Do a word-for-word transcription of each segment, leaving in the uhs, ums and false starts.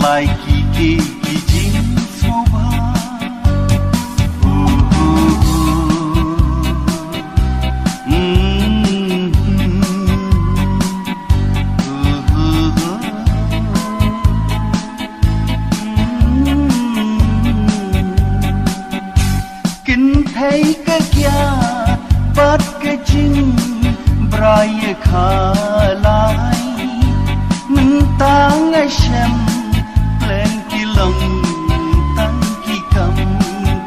Ai ki ki ki jingsngewbha. Oh, oh, oh. Mm, mm. Oh, oh, oh. Mm. Kynthei ka kiad bad ka jingbrai khalai. Mynta nga shem pleng ki long tang ki kam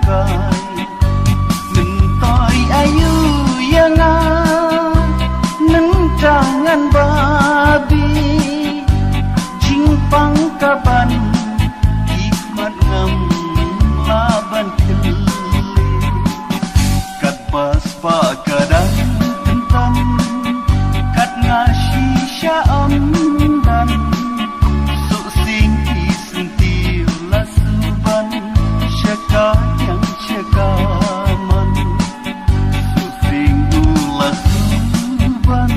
kai. Myntoi aïu ïa nga, mynta ngan babi. Jingpang ka ban, ki khmat ngam lah ban khlieh. Katba spah ka dang kyntang, kat nga shisha ym dan. Suh sing ki sngewthuh la suban, sha ka ïang sha ka man. Suh sing u la suban.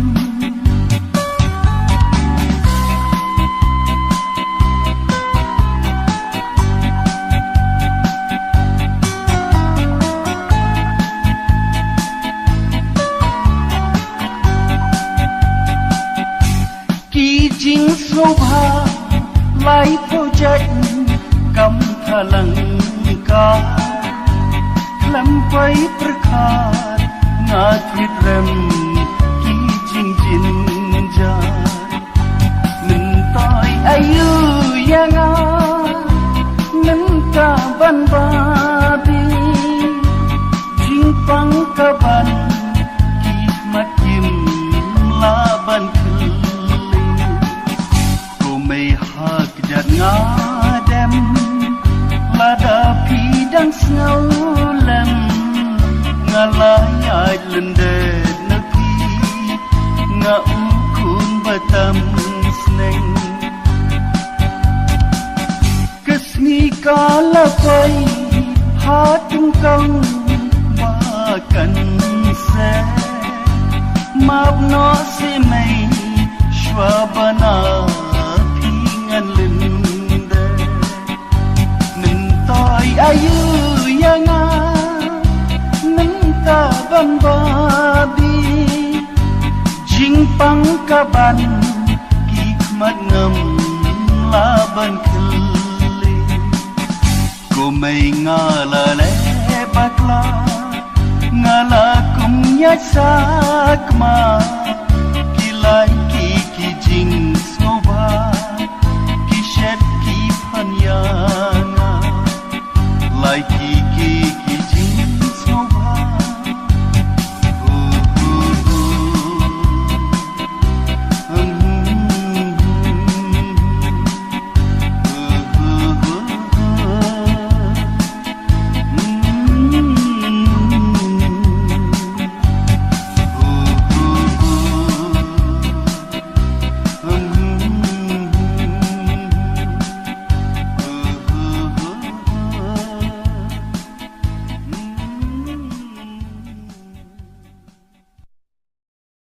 Ki jingsngewbha laiphew jait kam thalang ka. Khlem poi pyrkhat nga thied rem ki jingjynjar. Myntoi aïu ïa nga, mynta ban babi. Jingpang ka ban, ki khmat kim lah ban khlieh. Ko mei ha kjat nga dem, lada phi dang sngew lem. Nga la ïaid lyndet na phi, nga u khun ba tam sneng. Ka sngi ka la poi ha tyngkong ba kan seh. Map noh seh mei, shuwa ba na phi ngan lyndet. Myntoi aïu ïa nga, mynta ban babi. Jingpang ka ban, ki khmat ngam lah ban khlieh. Ko mei nga la leh bakla, nga la kum ïaid sakma.